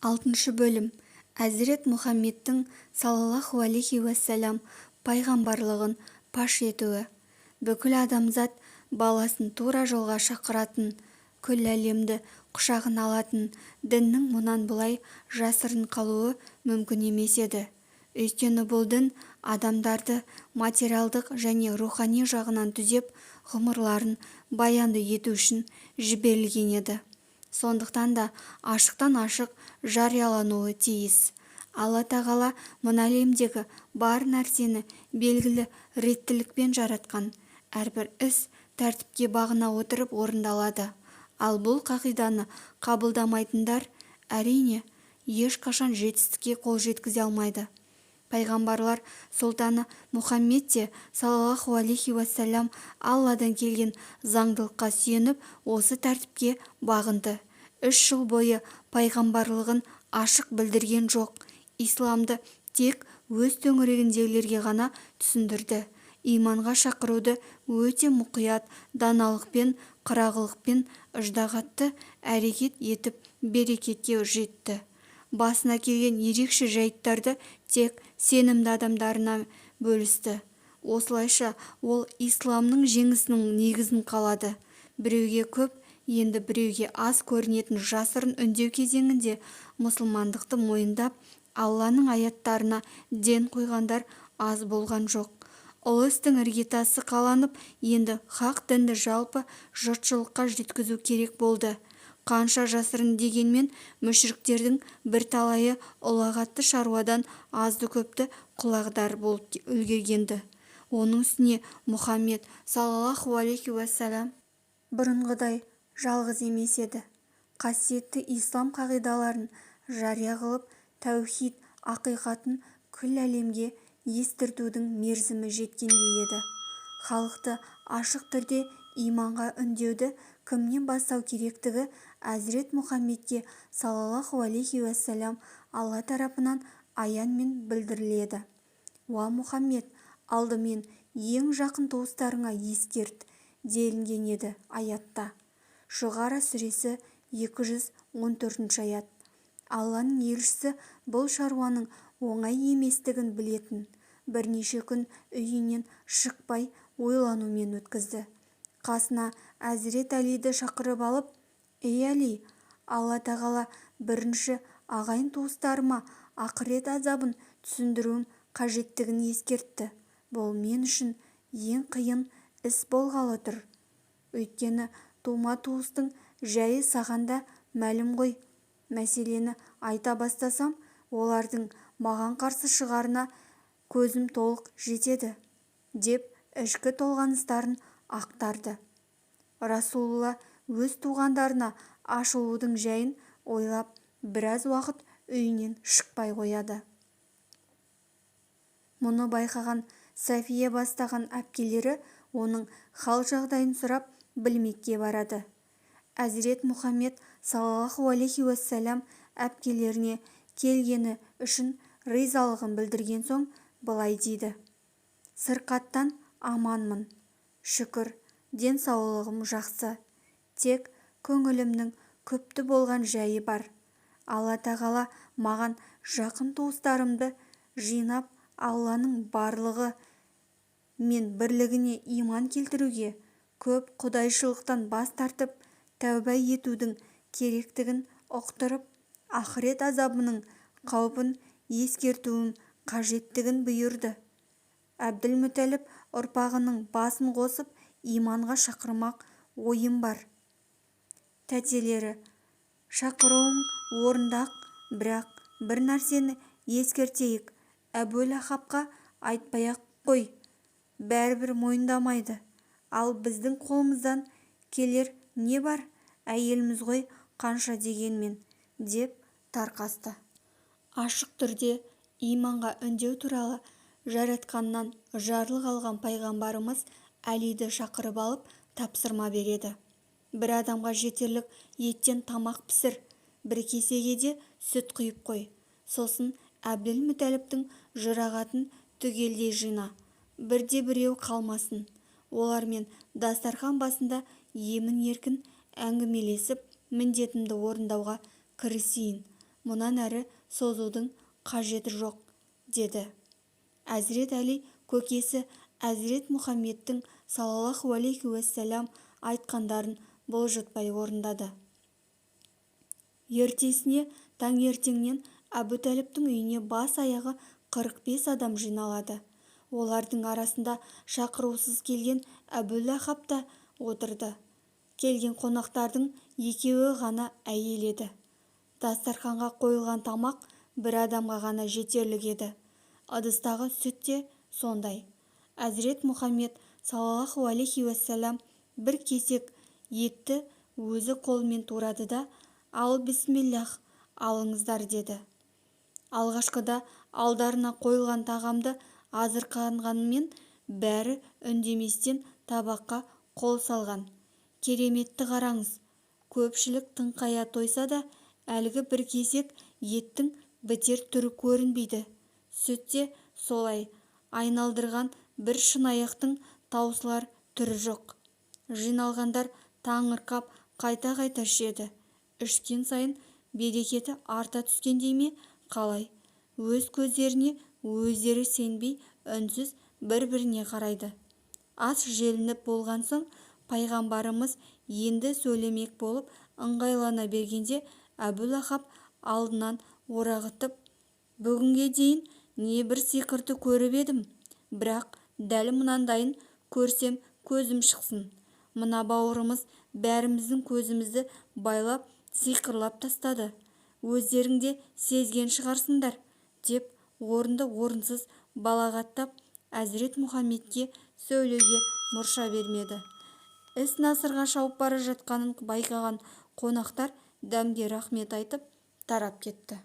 Алтыншы бөлім. Әзірет Мұхаммедтің салаллаху алейхи уәссәлам пайғамбарлығын паш етуі. Бүкіл адамзат баласын тура жолға шақыратын, күллі әлемді құшағына алатын діннің мұнан былай жасырын қалуы мүмкін емес еді. Өйткені бұл дін адамдарды материалдық және рухани жағынан түзеп, ғұмырларын баянды ету үшін жіберілген еді. Сондықтан да ашықтан-ашық жариялануы тиіс. Алла Тағала мына әлемдегі бар нәрсені белгілі реттілікпен жаратқан. Әрбір іс тәртіпке бағына отырып орындалады. Ал бұл қағиданы қабылдамайтындар, әрине, ешқашан жетістікке қол жеткізе алмайды. Пайғамбарлар сұлтаны Мұхаммед те салаллаху алейхи уассалам Алладан келген заңдылыққа сүйеніп, осы тәртіпке бағынды. 3 жыл бойы пайғамбарлығын ашық білдірген жоқ. Исламды тек өз төңірегіндегілерге ғана түсіндірді. Иманға шақыруды өте мұқият, даналықпен, қырағылықпен, ыждағатты әрекет етіп берекетке жетті. Басына келген ерекше жайттарды тек сенімді адамдарына бөлісті. Осылайша ол исламның жеңісінің негізін қалады. Біреуге көп, енді біреуге аз көрінетін жасырын үндеу кезеңінде мұсылмандықты мойындап, Алланың аяттарына ден қойғандар аз болған жоқ. Ұлы істің іргетасы қаланып, енді хақ дінді жалпы жұртшылыққа жеткізу керек болды. Қанша жасырын дегенмен, мүшриктердің бірталайы ұлағатты шаруадан азды-көпті құлағдар болып үлгерген-ді. Оның үстіне Мұхаммед салаллаху алейхи уәссәлам бұрынғыдай жалғыз емес еді. Қасиетті ислам қағидаларын жария қылып, тәухид ақиқатын күллі әлемге естіртудің мерзімі жеткендей еді. Халықты ашық түрде иманға үндеуді кімнен бастау керектігі Әзірет Мұхаммедке салаллаху алейхи уәссәлам Алла тарапынан аянмен білдіріледі. «Уа Мұхаммед, алдымен ең жақын туыстарыңа ескерт», – делінген еді аятта. Шұғара сүресі, 214-аят. Алланың елшісі бұл шаруаның оңай еместігін білетін. Бірнеше күн үйінен шықпай ойланумен өткізді. Қасына Әзірет Әлиді шақырып алып: «Ей, Әли, Алла Тағала бірінші ағайын-туыстарыма ақырет азабын түсіндіруім қажеттігін ескертті. Бұл мен үшін ең қиын іс болғалы тұр. Өйткені тума-туыстың жәйі саған да мәлім ғой. Мәселені айта бастасам, олардың маған қарсы шығарына көзім толық жетеді», – деп ішкі толғаныстарын ақтарды. Расулалла өз туғандарына ашылудың жәйін ойлап, біраз уақыт үйінен шықпай қояды. Мұны байқаған Сафия бастаған әпкелері оның хал-жағдайын сұрап білмекке барады. Әзірет Мұхаммед салаллаху алейхи уәссәлам әпкелеріне келгені үшін ризалығын білдірген соң былай дейді: «Сырқаттан аманмын, шүкір, денсаулығым жақсы. Тек көңілімнің күпті болған жайы бар. Алла Тағала маған жақын туыстарымды жинап, Алланың барлығы мен бірлігіне иман келтіруге, көп құдайшылықтан бас тартып, тәуба етудің керектігін ұқтырып, ақырет азабының қаупін ескертуім қажеттігін бұйырды. Әбділмүтәліп ұрпағының басын қосып, иманға шақырмақ ойым бар». Тәтелері: «Шақыруың орынды-ақ, бірақ бір нәрсені ескертейік, Әбу-Ләһабқа айтпай-ақ қой, бәрібір мойындамайды. Ал біздің қолымыздан келер не бар, әйеліміз ғой қанша дегенмен», – деп тарқасты. Ашық түрде иманға үндеу туралы Жаратқаннан жарлық алған пайғамбарымыз Әлиді шақырып алып, тапсырма береді: «Бір адамға жетерлік еттен тамақ пісір, бір кесеге де сүт құйып қой. Сосын Әбділмүтәліптің жұрағатын түгелдей жина, бірде-біреуі қалмасын. Олармен дастарқан басында емін-еркін әңгімелесіп, міндетімді орындауға кірісейін. Мұнан әрі созудың қажеті жоқ, деді. Әзірет Әли көкесі Әзірет Мұхаммедтің саллаллаху алейхи уәссәлам айтқандарын бұлжытпай орындады. Ертесіне таңертеңнен Әбутәліптің үйіне бас-аяғы 45 адам жиналады. Олардың арасында шақырусыз келген Әбу Ләһаб та отырды. Келген қонақтардың екеуі ғана әйел еді. Дастарқанға қойылған тамақ бір адамға ғана жетерлік еді. Ыдыстағы сүт те сондай. Әзірет Мұхаммед саллаллаху алейхи уәссәлам бір кесек етті өзі қолымен турады да, «Ал, бисмиллах, алыңыздар», – деді. Алғашқыда алдарына қойылған тағамды азырқанғанымен, бәрі үндеместен табаққа қол салған. Кереметті қараңыз, көпшілік тыңқая тойса да, әлгі бір кесек еттің бітер түрі көрінбейді. Сүт те солай, айналдырған бір шыныаяқтың таусылар түрі жоқ. Жиналғандар таңырқап қайта-қайта ішеді. Ішкен сайын берекеті арта түскендей ме, қалай, өз көздеріне өздері сенбей, үнсіз бір-біріне қарайды. Ас желініп болған соң, пайғамбарымыз енді сөйлемек болып ыңғайлана бергенде, Әбу Ләһаб алдынан орағытып: «Бүгінге дейін небір сиқырды көріп едім, бірақ дәл мынандайын көрсем көзім шықсын. Мына бауырымыз бәріміздің көзімізді байлап, сиқырлап тастады. Өздерің де сезген шығарсыңдар», – деп орынды-орынсыз балағаттап, Әзірет Мұхаммедке сөйлеуге мұрша бермеді. Іс насырға шауып бара жатқанын байқаған қонақтар дәмге рақмет айтып, тарап кетті.